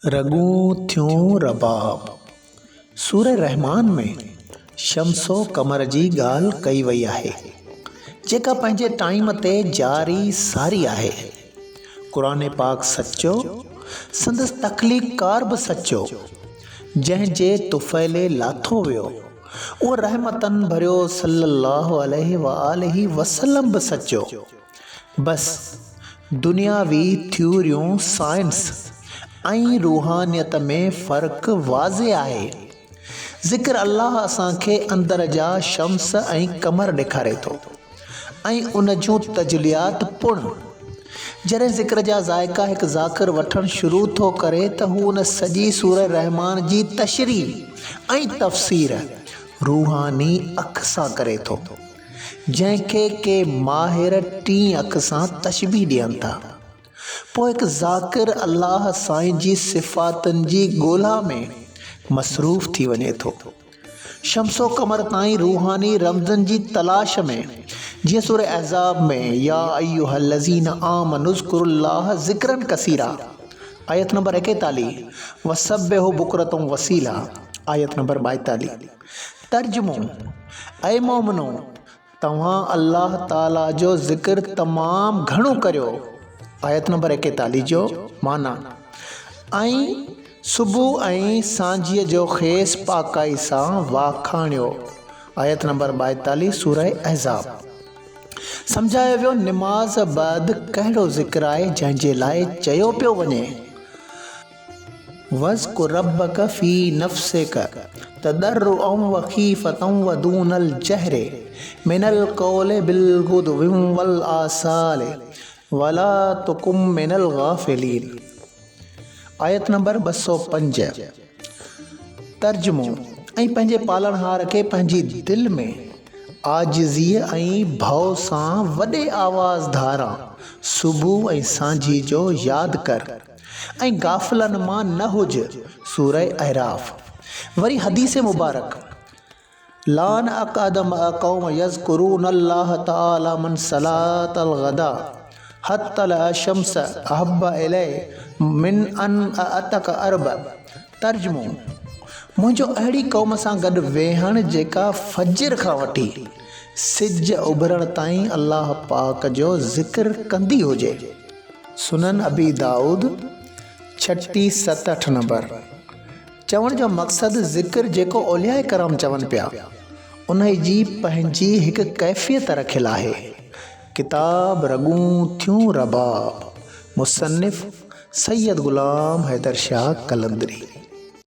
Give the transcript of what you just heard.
رڳون ٿيون رباب. سوره رحمان ۾ شمس و قمر جي ڳالهه ڪئي وئي آهي، جيڪا پنهنجي ٽائيم تي جاري ساري آهي. قرآن پاڪ سچو، سندس تخليقڪار به سچو، جنهن جي طفيلي لاٿو ويو، اهو رحمتن ڀريو صلّي اللّٰه عليه واٰله وسلّم به سچو. بس دنياوي ٿيوريون سائنس ۽ روحانيت ۾ فرق واضح آهي. ذڪر الله اسان کي اندر جا شمس ۽ قمر ڏيکاري ٿو ۽ ان جون تجليات پڻ. جڏهن ذڪر جا ذائقا هڪ ذاڪر وٺڻ شروع ٿو ڪري ته هو ان سڄي سوره رحمان جي تشريح ۽ تفسير روحاني اک سان ڪري ٿو. جنهن کي ڪي ماهر ٽين اک سان تشبيهه ڏين ٿا. پوء هڪ ذاڪر الله سائين جي صفاتن جي ڳولا ۾ مصروف ٿي وڃي ٿو. شمس و قمر تائين روحاني رمزن جي تلاش ۾، جيئن سوره احزاب ۾ يا ايها الذين آمنوا اذڪروا الله ذڪرا ڪثيرا، آيت نمبر ايڪيتاليهه، وسبحوا بڪرة واصيلا، آيت نمبر ٻائيتاليهه. ترجمو، اي مؤمنو! توهان الله تعاليٰ جو ذڪر تمام گهڻو ڪريو، آيت نمبر ايڪيتاليهه جو معنيٰ، ۽ صبح ۽ سانجهيء جو کيس پاڪائي سان واکاڻيو، آيت نمبر ٻائيتاليهه سوره احزاب. سمجهايو ويو نماز بعد ڪهڙو ذڪر آهي جنهن جي لاء چيو پيو وڃي. واذڪر ربک في نفسک تضرعا وخيفة ودون الجهر من القول بالغدو والآصال ولا تڪن من الغافلين آيت نمبر 205 ترجمو، ۽ پنهنجي پالڻهار کي پنهنجي دل ۾ عاجزيء ۽ ڀؤ سان وڏي آواز ڌاران صبح ۽ سانجهي جو ياد ڪر. ۽ غافلن مان نه هج، سوره اعراف. وري حديث مبارڪ، لان اقعد مع قوم يذڪرون الله تعالي من صلاة الغداء حتي الشمس احب الي من ان اعتق ارب ترجمو، منهنجو اهڙي قوم سان گڏ ويهڻ جيڪا فجر کان وٺي سج اڀرڻ تائين الله پاڪ جو ذڪر ڪندي هجي. سنن ابي دائود، ڇٽي ست اٺ نمبر. چوڻ جو مقصد ذڪر جيڪو اولياء ڪرام چون پيا، انهي جي پنهنجي هڪ ڪيفيت رکيل آهي. ڪتاب رڳون ٿيون رباب، مصنف سيد غلام حيدر شاهه قلندري.